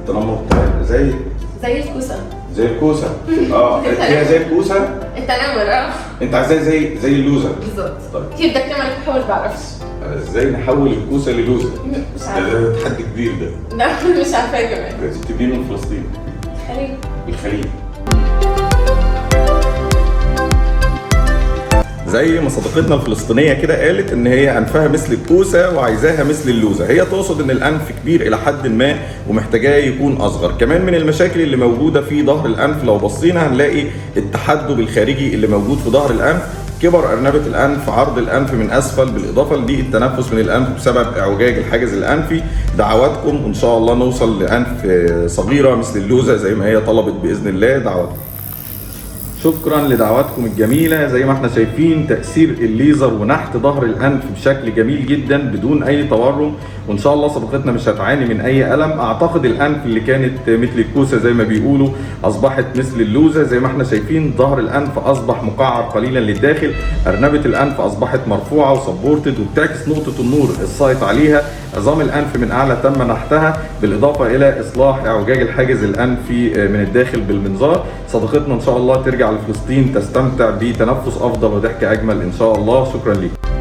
التنمر زي زي الكوسه. زي الكوسه. هي زي الكوسه. التنمر. انت عايزاها زي اللوزه. بالظبط. طيب. كيف بدك تعمل تحول؟ بعرفش. ازاي نحول الكوسه للوزه؟ مش عارفه. ده تحدي كبير ده. لا مش عارفه كمان. انت منين من فلسطين؟ الخليج. الخليج. زي ما صديقتنا الفلسطينية كده قالت ان هي انفها مثل الكوسه وعايزاها مثل اللوزه، هي تقصد ان الانف كبير الى حد ما ومحتاجاه يكون اصغر. كمان من المشاكل اللي موجودة في ظهر الانف لو بصينا هنلاقي التحدب الخارجي اللي موجود في ظهر الانف، كبر ارنبه الانف، عرض الانف من اسفل، بالاضافة لضيق التنفس من الانف بسبب اعوجاج الحاجز الانفي. دعواتكم وان شاء الله نوصل لانف صغيرة مثل اللوزه زي ما هي طلبت باذن الله. دعواتكم. شكرا لدعواتكم الجميلة. زي ما احنا شايفين تاثير الليزر ونحت ظهر الانف بشكل جميل جدا بدون اي تورم، وان شاء الله صديقتنا مش هتعاني من اي الم. اعتقد الانف اللي كانت مثل الكوسه زي ما بيقولوا اصبحت مثل اللوزه. زي ما احنا شايفين ظهر الانف اصبح مقعر قليلا للداخل، ارنبه الانف اصبحت مرفوعة و supported وبتعكس نقطة النور السايط عليها، عظام الانف من اعلى تم نحتها، بالاضافة الى اصلاح اعوجاج الحاجز الانفي من الداخل بالمنظار. صديقتنا ان شاء الله ترجع لفلسطين تستمتع بتنفس افضل وضحك اجمل ان شاء الله. شكرا لكم.